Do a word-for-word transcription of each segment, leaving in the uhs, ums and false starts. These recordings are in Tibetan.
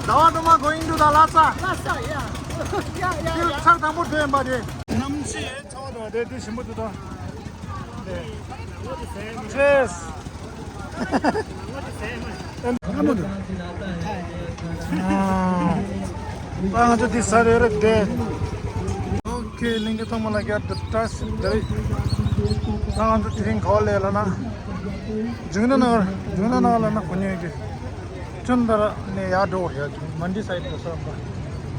ཟླ་བ་དུ་མ་going to the Lhasa. Lhasa, yeah. Yeah, yeah, yeah. ཚར་དང་པོ་དེ་ཡིན་པ་རེད། གནམ་གཤིས་ཡང་ཚ་བ་དང་དེ་དེ་ཞིམ་པོ་འདུག་ད། Cheers. ཨ་ང་ཚོ་དེ་ས་རེད་རེད་དེ། Okay, ལིང་གི་ཐོག་མ་ལ་རྒྱ་དུ་ཏྲ་སི་དེ་རེད། ད་ང་ཚོ་དེ་རིང་ག་བ་ལས་ལ་ན། འཇུག་ན་ན་འཇུག་ན་ན་ལ་ན་གོ་ཉན་གི། ཅུན་དར་ནས་ཡར་འགྲོ་བ་ཡ་མན་ཌི་སའིཌ་འགྲོ་ས་རེད་པ།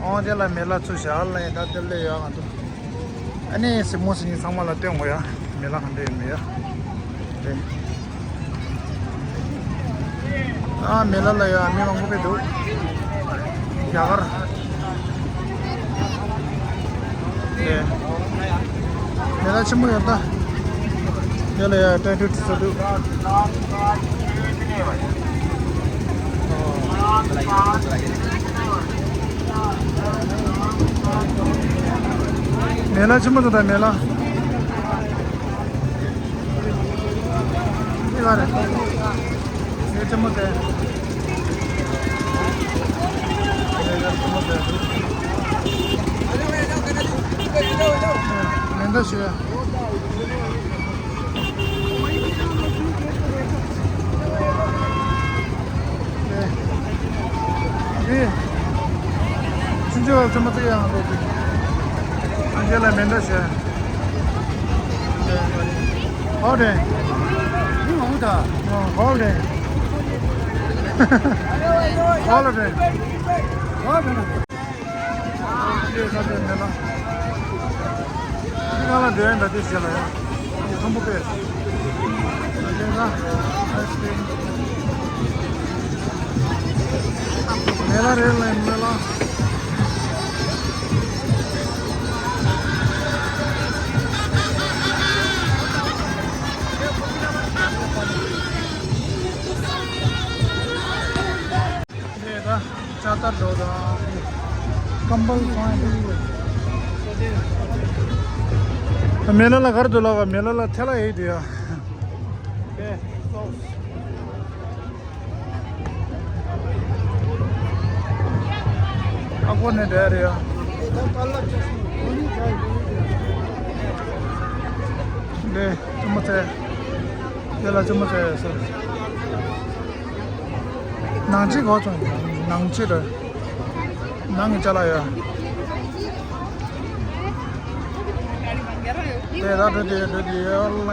ཨོ་དེ་ལ་མེ་ལ་ཚུར་བཞག་ལ་ཡིན་ད་དེ་ལས་ཡ་ང་ཚོ། ཨ་ནི་སི་མོ་སི་ནི་ཚང་མ་ལ་སྟོན་དགོས་ཡ། མེ་ལ་གང་འདྲ་ཡོད་མེད་ཡ། དེ། ཨ་མེ་ལ་ལ་ཡ་མི་མང་པོ་དཔེ་འདུག་རྒྱ་གར། དེ། མེ་ལ་ཆེན་པོ་ཡོད་ད། དེ་ལ་ཡ་ཏྲེ་ཏྲེ་ཏྲེ་ས་འདུག་མེ་ལ་ཆེན་པོ་འདུག་ད་མེ་ལ། འདི་ག་རེད། མེ་ལ་ཆེན་པོ་དེ། མེ་མདའ་ཞུ། ཨེ། ཆུང་ཆུང་བ་ཚང་མ་ཚིག་ཡང་འགྲོ་གི། ཨ་ཅེ་ལ་མེ་མདའ་ཞུ། ཧོ་རེད། ཧོ་རེད། ཧོ་རེད། ཨ་ཅེ་ས་དེ་མེ་ལ། ཁྱི་གང་ལ་འདོན་ད་དེ་བྱེད་ལ་ཡ། ཁམ་བུ་པས། དེ་ན། མེ་ལ་རེད་ལ་མེ་ལ། དེ་ད་ཅ་ལྟར་འགྲོ་དང་། ཀམ་པལ་ཚོང་ཡ་དེ། མེ་ལ་ལ་གར་དུ་ལ་ག་མེ་ལ་ལ་ཐེ་ལ་ཧེ་དུ་ཡ། ཨ་ཁོ་ནས་འདྲ་རེད་ཡ། དེ་ཅི་མ་ཚད། དེ་ལ་ཅི་མ་ཚད་ཟེར། ནང་ཆེ་གོ་ཚོང་ནང་ཆེ་རེད། ནང་གི་ཅ་ལག་ཡོད། དེ་ར་འགྲོ་དེ་འགྲོ་དེ་ཡོད་ལ།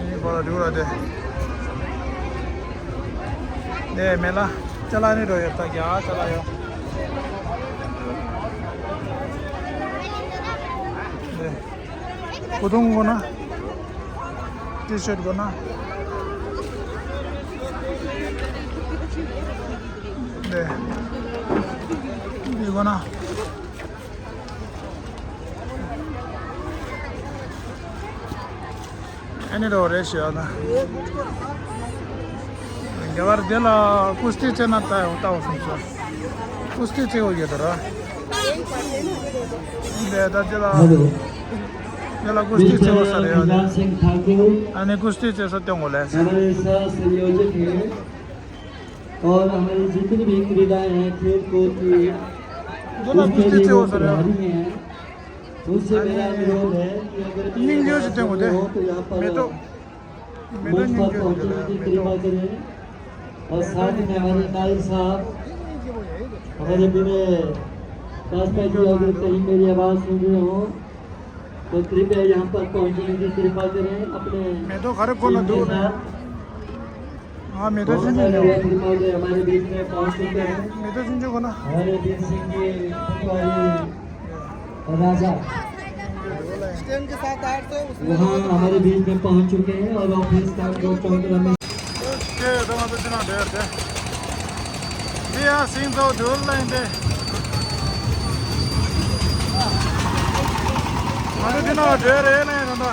ནི་གོ་ལ་འགྲོ་ར་དེ། དེ་མེ་ལ་ཅ་ལག་ནི་འགྲོ་ཡོད་ད་རྒྱ་ཅ་ལག་ཡོད། དེ། སྐུ་གདུང་དགོས་ན། ཊི་ཤར་ཊི་དགོས་ན། འདི། འདི་དགོས་ན། ཨ་ནི་རོ་རེ་ཞུ་ཡ་ན། རྒྱ་གར་དེ་ལ་ཀུ་སྟི་རྩེ་ན་ལྟ་ཡོང་ལྟ་བ་སོང་ཚོ། ཀུ་སྟི་རྩེ་བ་ཡོད་དོ་ར། འདི་ད་དེ་ལ། Hello. དེ་ལ་ཀུ་སྟི་རྩེ་བ་ས་རེད་ཡ། Mister Vijay Singh Thakur, ཨ་ནི་ཀུ་སྟི་རྩེ་ས་སྟོན་དགོས་ལས། हमारे सह संयोजक हैं और हमारे जितने भी क्रीड़ाएं हैं, खेल कूद की, འདི་ལ་ཀུ་उसके སྟི་लिए རྩེ་བ་वो ས་རེད་ཡ། प्रभारी हैं। उनसे मेरा अनुरोध है कि अगर ये སྙིང་རྗེ་ཞིག་སྟོན་དགོས་ཏེ། हो तो यहाँ पर མེ་ཏོག་མེ་ཏོག་मंच पर पहुंचने की कृपा करें। और साथ में हमारे नायक साहब, हमारे विनय राजपाल जी, अगर कहीं मेरी आवाज सुन रहे हो तो कृपया यहाँ पर पहुंचने की कृपा करें। अपने མེ་ཏོག་ག་རེ་དགོས་ན་འདུག་ལ། ཨ་མེ་ཏོག་ཆུང་ཆུང་འདུག་ལ། མེ་ཏོག་ཆུང་ཆུང་དགོས་ན། राजा। स्टैंड के साथ आठ सौ, उसमें वहाँ हमारे बीच में पहुँच चुके हैं और ऑफिस का जो चौक रमेश। ཁྱེད་ད་ང་ཚོ་ཅི་ན་བསྡད་དེ། དེ་ཡང་སིང་ཚོ་དུར་ལ་ཡིན་ཏེ། ང་ཚོ་ཅི་ན་བསྡད་རེད་ལ་ཡིན་ད།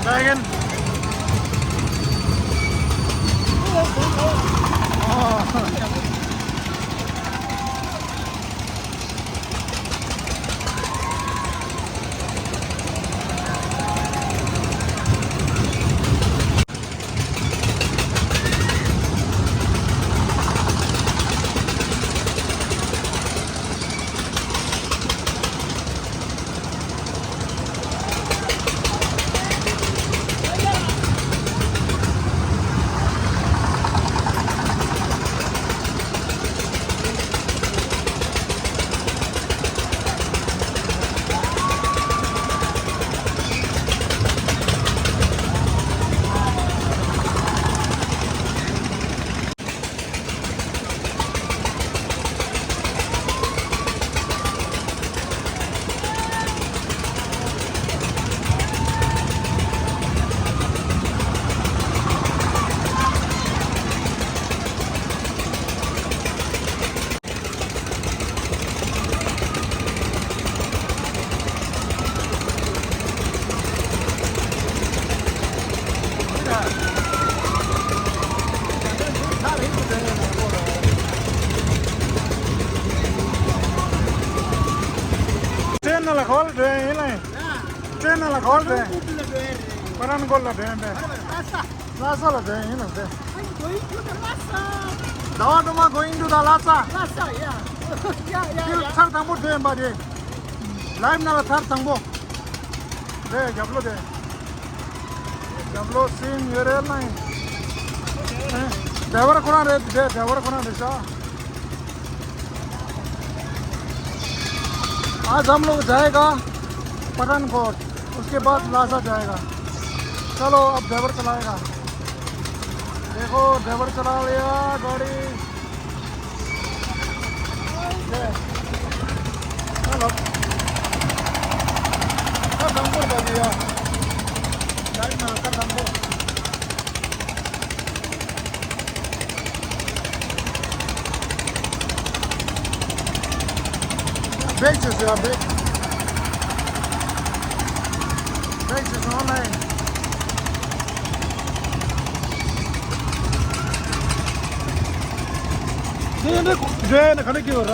Dragon. འགྲོ་ཡིན་ལ། ཡ། ཊེན་ནང་ལ་ག་པར་འགྲོ་ཡིན། པ་ཊན་ཀོཊ་ལ་འགྲོ་ཡིན་པས། ལྷ་ས། ལྷ་ས་ལ་འགྲོ་ཡིན་ལ་འགྲོ། ཟླ་བ་སྒྲོལ་མ་going to the ལྷ་ས། ལྷ་ས་ཡ། ཡ་ཡ་ཡ། ཚར་དང་པོ་འགྲོ་ཡིན་པ་རེད། ལའིབ་ནང་ལ་ཚར་དང་པོ། འགྲོ་རྒྱབ་ལོགས་དེ། རྒྱབ་ལོགས་སིན་ཡོད་རེད་ལ། ཨེ། ཌ་རའི་བར་ཁོ་རང་རེད་དེ། ཌ་རའི་བར་ཁོ་རང་རེད་ཤག आज हम लोग जाएगा पठानकोट, उसके बाद लासा जाएगा। चलो, अब ड्राइवर चलाएगा। देखो, ड्राइवर चला लिया गाड़ी। ये। चलो। कर दंगो बजिया। गाड़ी में कर दंगो। Bag just, yeah, bag. Bag just online. Then the, then the, can I give a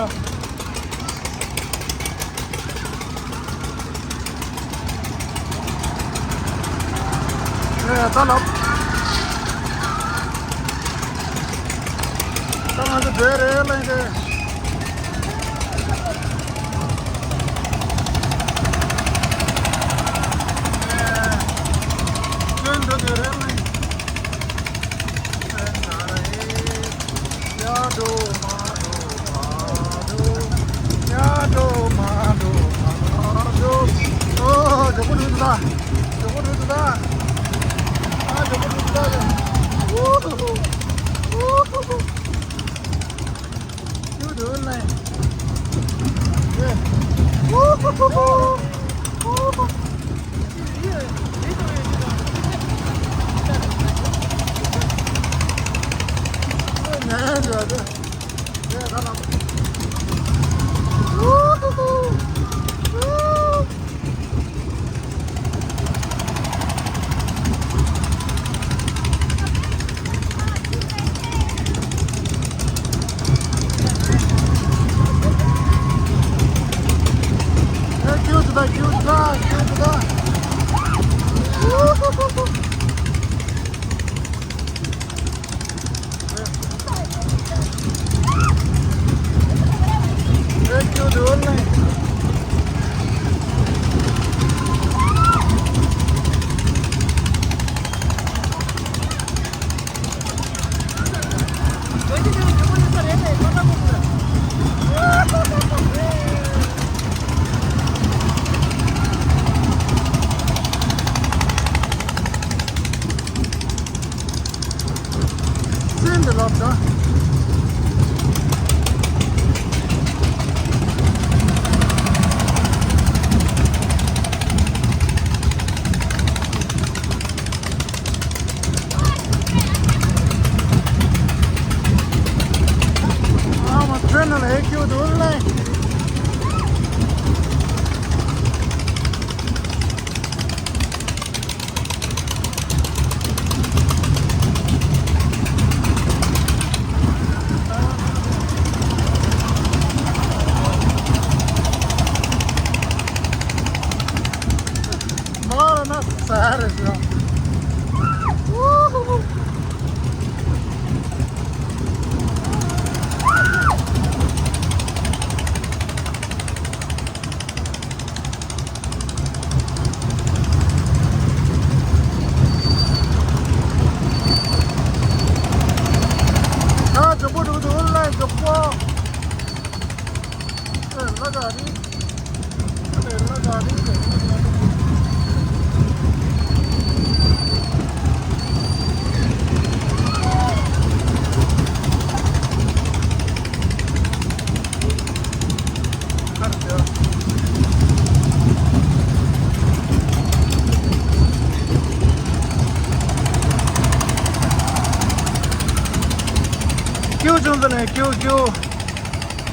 ཀྱུ་བྱུང་ཟེར་ནས་ཀྱུ་ཀྱུ།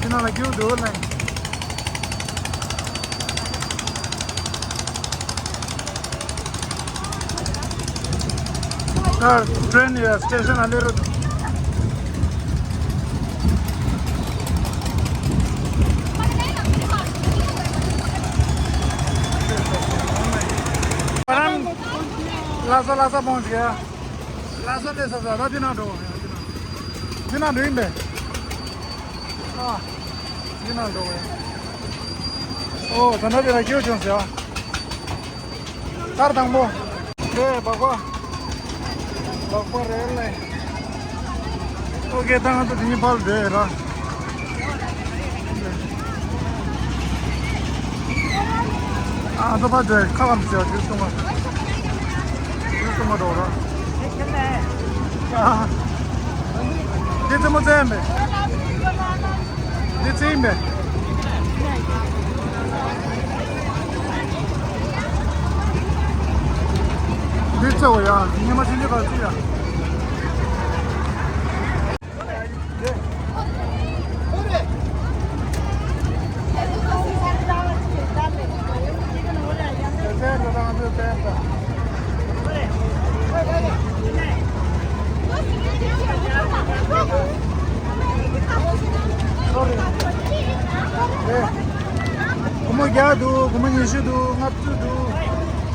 དེ་ནང་ལ་ཀྱུ་འདུག་ལ། ད་ཊེན་ཡ་སི་ཊེ་ཤན་ལ་སླེབས་རོགས། ལྷ་ས་ལྷ་ས་བོང་ཅིག་ཡ། ལྷ་ས་སླེབས་ས་ས་ད་འདི་ནང་འགྲོ་བ་ཡ། འདི་ནང་འགྲོ་ཡིན་པས། ཨ། འདི་ནང་འགྲོ་བ་ཡ། ཨོ་ད་ནང་འདི་ལ་སྐྱོ་བྱུང་ཟེར་ཨ། ཐར་དང་པོ། དེ་སྦག་སྦག་སྦག་སྦག་རེད་ལེ། ཨོ་ཀེ་ད་ང་ཚོ་དེ་ཉིན་ཕར་ལ་སྡོད་ར། ཨ་ཚོ་ཕར་སྡོད་ཁ་ལམ་ཟེར་བ་དེ་སོང་བ། དེ་སོང་བ་འགྲོ་ར། ཨ། དེ་རྩེད་མོ་རྩེ་ཡ་མེད། འདི་རྩེ་ཡིན་པས། འདི་རྩེ་བ་ཡ། ཉི་མ་ཆུང་ཆུང་ག་རྩེ་ཡ། སྒོར་མོ་བརྒྱ་འདུག་སྒོར་མོ་ཉི་ཤུ་འདུག་ལྔ་བཅུ་འདུག་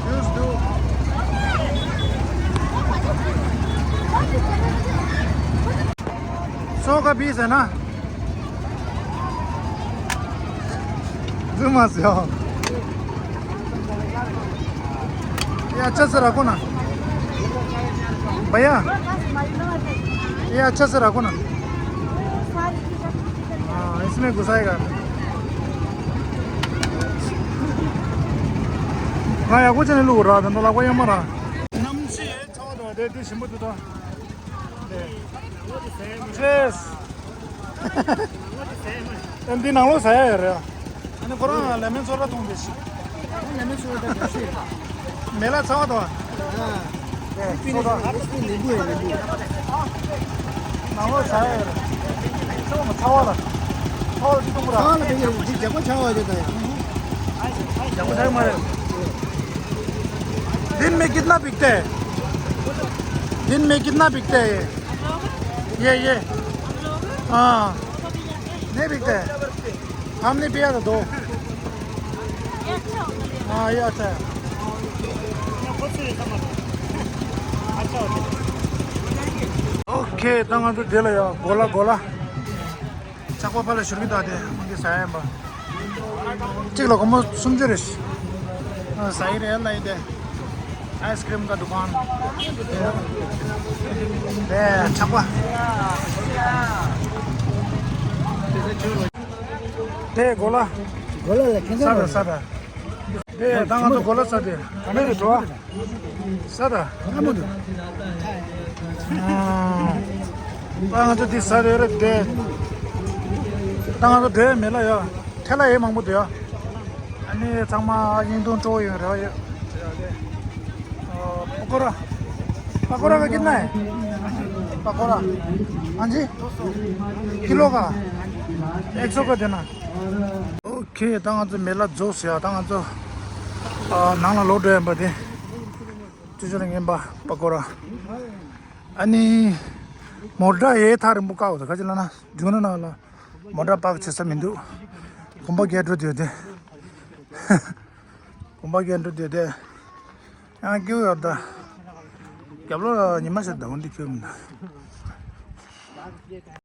ཡུས་འདུག་སོ་ག་པི་ཟེར་ན། རྫུན་མ་ཟེར། या अच्छा सा रखो ना भैया। ये अच्छा सा रखो ना। हाँ, इसमें घुसाएगा। ང་ཡག་པོ་བྱས་ནས་བླུགས་ར། ད་ནོ་ལག་པ་གཡོན་མ་ར། གནམ་གཤིས་ཚ་བ་དང་དེ་དུས་ཞིམ་པོ་འདུག་ད། ཅེས། ཨ་འདི་ནང་ལོགས་ཟ་ཡ་ཡོད་རེད། ཨ་ནི་ཁོ་རང་ལེ་མོན་སོ་ཌ་འཐུང་བསྡད་ཤག་ལེ་མོན་སོ་ཌ་འཐུང་ཤག་མེ་ལ་ཚ་བ་དང་། ཨ། ཨེ་སོ་ཌ། ཨ་ནི་ལེམ་བུ་ཡོད་ལེམ་བུ། ནང་ལོགས་ཟ་ཡ་ཡོད་རེད། ཚ་བ་ལ། ཚ་བ་ལ་ཅི་འཐུང་གི་ར། ཚ་བ་ལ་དེ་ཡོད་འདི་ཇག་པ་ཚ་བ་ཡོད་ད་ཡ། ཇག་པ་ཚ་བ་མ་རེད། दिन में कितना बिकता है? दिन में कितना बिकता है ये? ये, ये। हाँ। नहीं बिकता है। हमने पिया था दो। हाँ, ये अच्छा है। ཨོ་ཁེ། ད་ང་ཚོ་དེ་ལ་ཡ་གོ་ལ་གོ་ལ། ཇག་པ་ཕར་ལ་བཞུར་གྱི་འདུག་དེ་འདི་ཟ་ཡ་ཡིན་པ། གཅིག་ལ་སྒོར་མོ་སུམ་ཅུ་རེད། ཟ་ཡི་རེད་ལབ་ཡིན་དེ། आइसक्रीम का दुकान। དེ་ཇག་པ། དེ་གོ་ལ། གོ་ལ་ལ་ཁྱེད་ས་ད་ས་ད། དེ་ད་ང་ཚོ་གོ་ལ་ས་དེ་ག་ནས་རེད་འགྲོ། ས་ད། ཨ་མོ་དུ། ཨ། ད་ང་ཚོ་འདི་ས་རེད་རེད་དེ། ད་ང་ཚོ་འགྲོ་ཡ་མེད་ལ་ཡ། ཐལ་ལ་ཡེ་མང་པོ་འདུག་ཡ། ཨ་ནི་ཚང་མ་བརྙན་ཐུང་སྤྲོ་ཡོད་རེད་ཡ། ཨ། पकौड़ा। पकौड़ा का कितना है? पकौड़ा। हाँ जी। किलो का। एक सौ का देना। ཨོ་ཁེ། ད་ང་ཚོ་མེ་ལ་རྫོགས་ཟེར་ཡ། ད་ང་ཚོ་ཨ་ནང་ལ་ལོག་འགྲོ་ཡ་ཡིན་པ་དེ། ཅོ་ཅོ་ལ་ངན་པ་པ་ཀོ་ར། ཨ་ནི་མོ་ཊ་ཡེ་ཐག་རིང་པོ་བཀག་འོ་ད་ག་ཅི་ལ་ན་རྒྱུག་ན་ན་ལ་མོ་ཊ་པག་བྱེད་ས་མི་འདུག་གོམ་པ་རྒྱག་འགྲོ་དུས་དེ། གོམ་པ་རྒྱག་འགྲོ་དུས་དེ། ཡང་སྐྱིད་ཡོད་ད། རྒྱབ་ལོགས་ལ་ཉི་མ་ཤར་ད་འོ་འདི་ཁྱོད་མི་འདུག